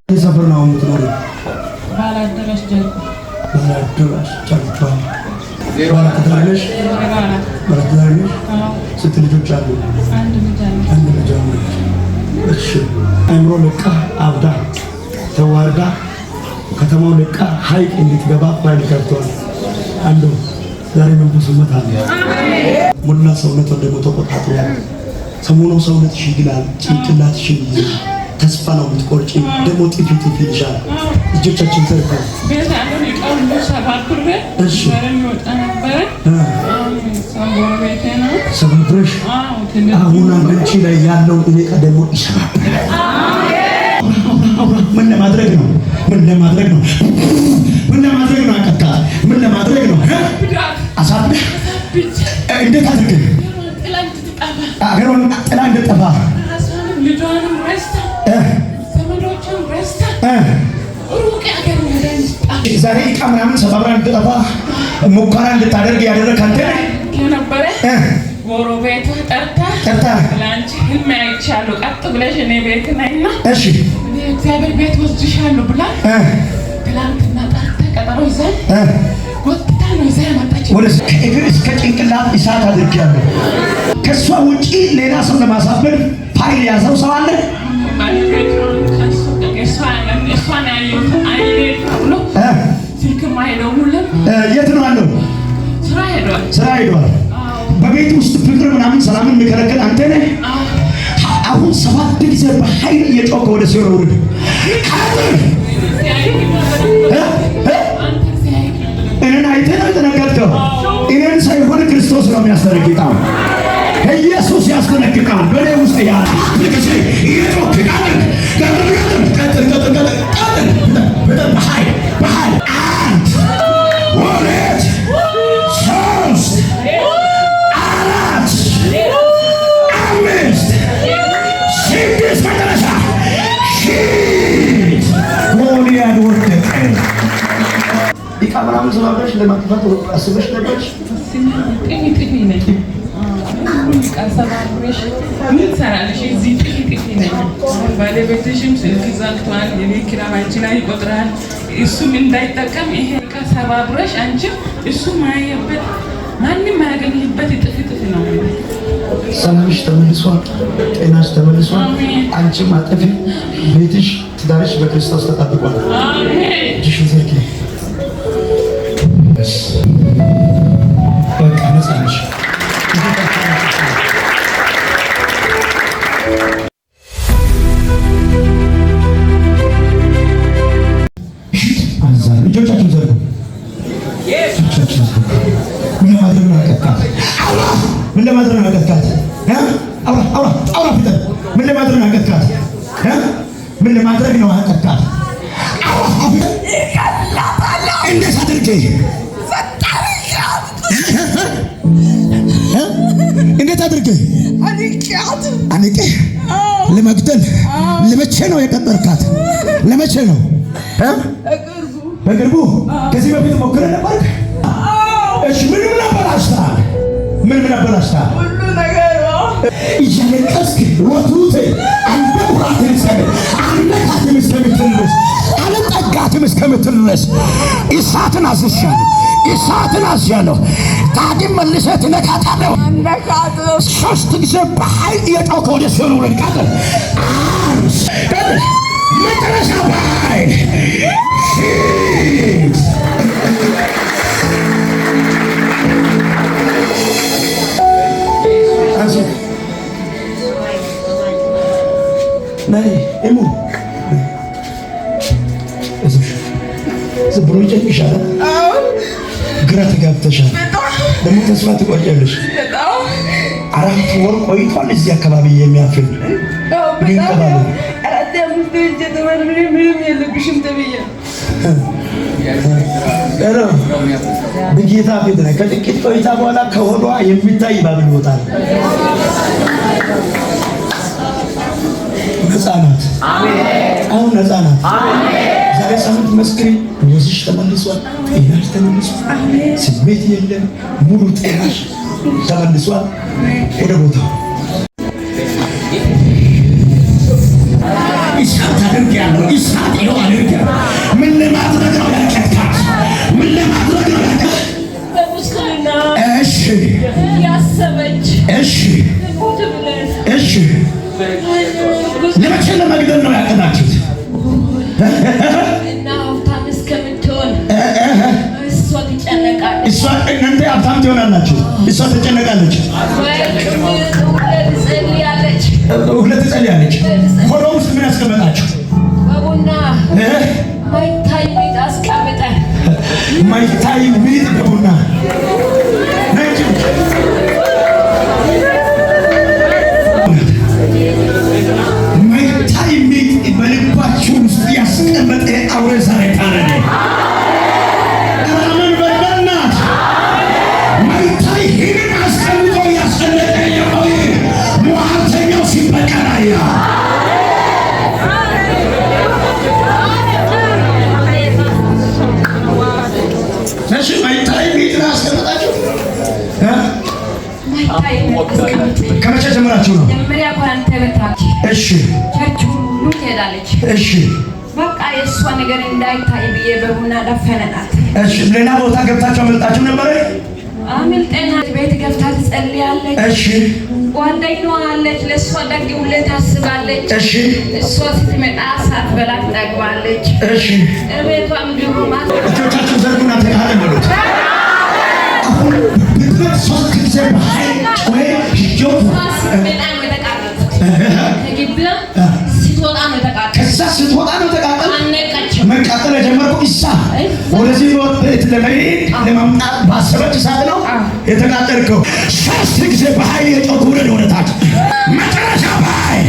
ሰፈር ነው የምትኖሪው? ባላደራሽ ጀርባ። ባላደራሽ ጀርባ። ባለትዳር ነሽ? ባለትዳር ነሽ? ስንት ልጆች አሉ? አንድ ልጅ አለ። አንድ ልጅ አለ። እሺ፣ አእምሮ ለቃ አብዳ ተዋርዳ ከተማው ለቃ ሀይቅ እንድትገባ ፋይል ገብቷል። አንዱ ዛሬ መንፈሱ መታለ። ሙላ ሰውነቷን ደግሞ ተቆጣጥሯል። ሰሞኑ ሰውነትሽ ይግላል፣ ጭንቅላትሽ ይይዛል። ተስፋ ነው የምትቆርጪ። ደግሞ ጥፊ ጥፊ ይልሻል። እጆቻችን ዘርጉ። ቤት ያለውን ዕቃ ሁሉ ሰባብሬ እሺ። በር የሚወጣ ነበረ። አሁን ሰው ጎረቤቴ ነው። ሰባብረሽ አዎ፣ ትንሽ አሁን አንቺ ላይ ያለውን እቃ ደግሞ ይሰባብራል። ምን ለማድረግ ነው? ምን ለማድረግ ነው? ምን ለማድረግ ነው? አቀጣት ምን ለማድረግ ነው? አሳብደህ ብቻ እንዴት አድርገህ ጥላ እንድትጠፋ፣ አገሯን ጥላ እንድጠፋ፣ ራሷንም ልጇንም ረስታ፣ ዘመዶቿን ረስታ ሩቅ ሀገር ወደ እንድትጠፋ። ዛሬ እቃ ምናምን ሰባብራ እንድጠፋ ሙከራ እንድታደርግ ያደረግ አንተ ነህ። የነበረ ጎረቤቷ ጠርታ ጠርታ ለአንቺ ህልም አይቻለሁ፣ ቀጥ ብለሽ እኔ ቤት ነይና እሺ እኔ እግዚአብሔር ቤት ወስድሻለሁ ብላ ትላንትና ጠርታ ቀጠሮ ይዛል ጎትታ ነው ይዛ ያመጣች። ወደ ከእግር እስከ ጭንቅላት እሳት አድርጌያለሁ። ከእሷ ውጪ ሌላ ሰው ለማሳበድ ፋይል የያዘው ሰው አለ። እሷን ያየሁት አይኔ ተብሎ ስልክም አይደውልም። የት ነው ያለው? ስራ ሄዷል። ስራ ሄዷል። በቤት ውስጥ ፍቅር ምናምን ሰላምን የሚከለክል አንተ ነህ። አሁን 7 ጊዜ በኃይል እየጮኸ ወደ ሲኦል ውረድ። እኔን አይተህ ነው የደነገጥከው። እኔን ሳይሆን ክርስቶስ ነው የሚያስደነግጠው። ኢየሱስ ያስደነግጣል። በእኔ ውስጥ ያለ ጊዜ እየጮህ ቀጥል፣ ቀጥል፣ ቀጥል፣ ቀጥል፣ ቀጥል፣ ቀጥል፣ በጣም በኃይል በኃይል። 1፣ 2፣ 3፣ 4፣ 5፣ 6፣ መጨረሻ ሺት ጎልያድ ወደቀ። ዕቃ ምናምን ሰባብረሽ ለማጥፋት አስበሽ ነበርሽ? ጥፊ ጥፊ ነኝ። ዕቃ ሰባብረሽ ምን ትሰራለሽ? እዚህ ጥፊ ጥፊ ነኝ። ባለቤትሽም ስልክ ዘግቷል። የቤት ኪራይ አንቺ ላይ ይቆጥራል። እሱም እንዳይጠቀም ይሄ ዕቃ ሰባብረሽ አንቺም እሱ ማያየበት ማንም ማያገኝበት ጥፊ ጥፊ ነው። ሰላምሽ ተመልሷል፣ ጤናሽ ተመልሷል። አንቺም አጥፊ ቤትሽ፣ ትዳርሽ በክርስቶስ ተጠብቋል። አሜን። እጅሽን ዘርጊ። በቃ ነፃ ነሽ። እጆቻችሁን ዘርጉ። እጆቻችሁን ዘርጉ። ምን ለማድረግ ነው ያቀጥካት? ምን ለማድረግ ነው ያቀጥካት? አውራ አውራ አውራ ፍጠን። ምን ለማድረግ ነው ያቀጥካት? ምን ለማድረግ ነው ያቀጥካት? እንዴት አድርጌ እንዴት አድርጌ አንቄ ለመግደል ለመቼ ነው የቀጠርካት? ለመቼ ነው? በቅርቡ። ከዚህ በፊት ሞክረህ ነበር? እሺ፣ ምን ምን አበላሽተሃል? ምን ምን አበላሽተሃል? እያለቀስክ ወትሩቴ አልደኩራትም እስከምል አልነካትም እስከምትል ድረስ አልጠጋትም እስከምትል ድረስ እሳትን አዝሻለሁ። እሳትን አዝሻለሁ። ዳግም መልሰህ ትነካታለህ። 3 ጊዜ በኃይል እየጮህክ ወደ ሲኦል ውረድ። ቀጥል፣ ቀጥል፣ መጨረሻ በኃይል ሂድ። አንሱ። ነይ እሙ፣ እዞሽ ዝም ብሎ ይጨንቅሻል። ግራ ተጋብተሻል። ደግሞ ተስፋ ትቆርጫለሽ። 4 ወር ቆይቷል እዚህ አካባቢ የሚያፍል ሚንቀባሉ። ምንም የለብሽም ተብዬ በጌታ ፊት ነው። ከጥቂት ቆይታ በኋላ ከሆዷ የሚታይ እባብ ይወጣል። ነፃ ናት። አሁን ነፃ ናት። ዛሬ ሳምንት መስክሪ። ወዝሽ ተመልሷል፣ ጤናሽ ተመልሷል፣ ስሜት የለም፣ ሙሉ ጤናሽ ተመልሷል። ወደ ቦታው እሳት አድርጌያለሁ። እሳት ለመቼ ለመግደል ነው ያቀዳችሁት? እና ሀብታም እስከምትሆን እሷ ትጨነቃለች። እሷ እናንተ ሀብታም ትሆናላችሁ፣ እሷ ትጨነቃለች። ሁለት ትጸልያለች። ሁለት ትጸልያለች። ሆዷ ውስጥ ምን ያስቀመጣችሁ? በቡና ማይታይ ሚጥ አስቀምጠን። ማይታይ ሚጥ በቡና ነጭ። ማይታይ ሚጥ በልባችሁ ውስጥ ያስቀመጠ አውሬ ዛሬ ታረደ። ራምን በበናት ማይታይ ህልም አስቀምጦ እያስጨነቀ የቆየ ሟርተኛው ሲበቀል አያ። እሺ፣ ማይታይ ሚጥ ነው ያስቀመጣችሁ እ? ማይታይ ሚጥ አስቀምጠን። ከመቼ ጀምራችሁ ነው? መጀመሪያ ከአንተ በታች church ሁሉ ትሄዳለች። በቃ የእሷ ነገር እንዳይታይ ብዬ በቡና ደፈነናት። እሺ፣ ሌላ ቦታ ገብታችሁ አመልጣችሁ ነበረ? አምልጠና ቤት ገብታ ትጸልያለች። ጓደኛዋ አለች፣ ለእሷ ደግ ሁሌ ታስባለች። እሷ ስትመጣ ሳትበላ ትጠግባለች። እቤቷ ምግቡ እጆቻችሁን ዘርጉና ተቃጠል በሉት። አሁን በፍጥነት ሶስት ጊዜ በኃይል ጮኸ። እሷ ስትመጣ ነው የተቃጠልኩት። ከግቢዋ ስትወጣ ነው የተቃጠልኩት። ከዛ ስትወጣ ነው ተቃጠል። አነቀችው። መቃጠል የጀመርከው እሳ ወደዚህ ቤት ለመሄድ ለመምጣት ባሰበች ሰዓት ነው የተቃጠልከው። ሶስት ጊዜ በኃይል የጮህ ውረድ ወደ ታች። መጨረሻ በኃይል